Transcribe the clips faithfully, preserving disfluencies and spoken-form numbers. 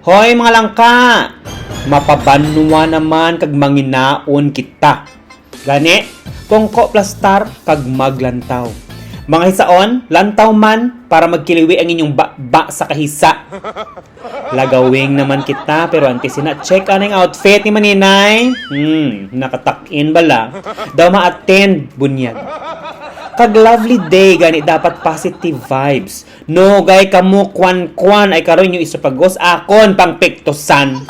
Hoy, mga langka! Mapabanwa naman kag manginaon kita. Gani, pungko plastar kag maglantaw. Mga hisaon, lantaw man para magkiliwi ang inyong baba sa kahisa. Lagawing naman kita, pero antes sina, check anay ang outfit ni Maninay. Hmm, nakatakin bala. Daw ma-attend, bunyag. Kag lovely day, gani dapat positive vibes. Nugay kamo kwan-kwan ay karon yung isupagos akon pang piktusan.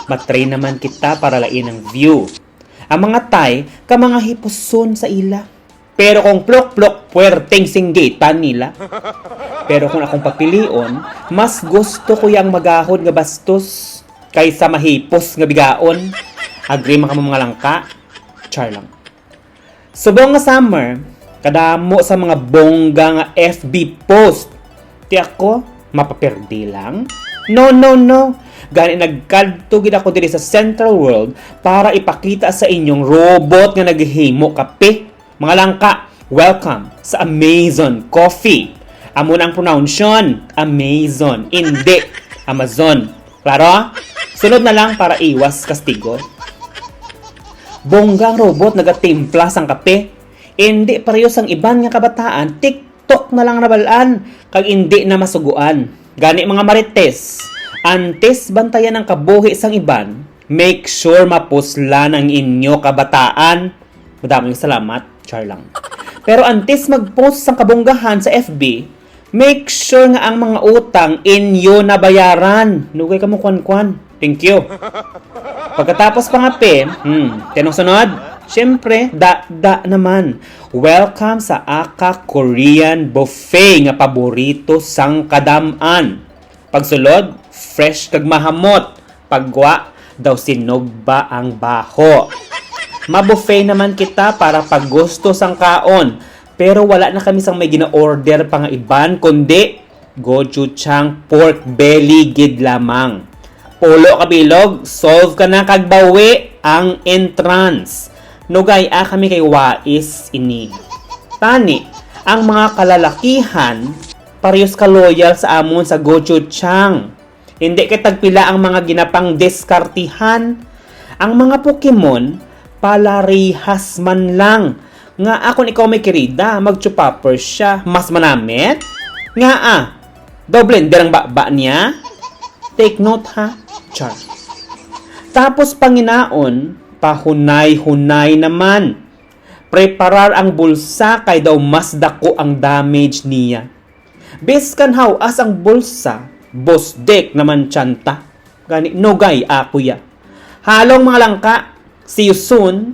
Matry naman kita para lain ang view. Ang mga Thai ka mga hipuson sa ila. Pero kung plok-plok, puwerteng singgitan nila. Pero kung akong papilion, mas gusto ko yang magahod nga bastos kaysa mahipos nga bigaon. Agree man kamo, mga langka? Char lang. Subong nga summer, kadamo sa mga bongga nga F B post. Ti ako, mapaperde lang? No, no, no. Gani nagkadto gid ako diri sa Central World para ipakita sa inyong robot nga naghihimo kape. Mga langka, welcome sa Amazon Coffee. Amo na ang pronunciation, Amazon, indi Amazon. Klaro? Sunod na lang para iwas kastigo. Bongga ang robot nagatimpla sang kape. Indi pareho sang iban nga kabataan, TikTok na lang nabal-an, kag indi na masuguan. Gani, mga marites, antes bantayan ang kabuhi sang iban, make sure mapuslan ang inyo kabataan. Madaming salamat, char lang. Pero antes mag-post sang kabonggahan sa F B, make sure nga ang mga utang inyo nabayaran. Nugay kamo kwan-kwan. Thank you. Pagkatapos pangape, hmm, tinong sunod, syempre, da-da naman. Welcome sa Aka Korean Buffet nga paborito sang kadam-an. Pagsulod, fresh kag mahamot. Paggwa, daw sinugba ang baho. Ma-buffet naman kita para paggusto sang kaon, pero wala na kami sang may gina-order pa nga iban, kundi gochujang pork belly gid lamang. Pulo ka bilog, solve ka na kag bawi ang entrance. Nugay-a kami kay wais ini. Tani, ang mga kalalakihan, parehas ka loyal sa amon sa gochujang. Hindi kay tagpila ang mga ginapangdiskartihan. Ang mga Pokemon, palarihas man lang. Nga akon ikaw may kirida, mag-chupapper siya. Mas manamit? Nga ah, daw blender ang baba niya? Take note ha, char. Tapos panginaon, pahunay-hunay naman. Preparar ang bulsa kay daw mas dako ang damage niya. Biskan haw-as ang bulsa, busdik naman tiyanta. Gani, nugay ako ya. Halong mga langka, see you soon.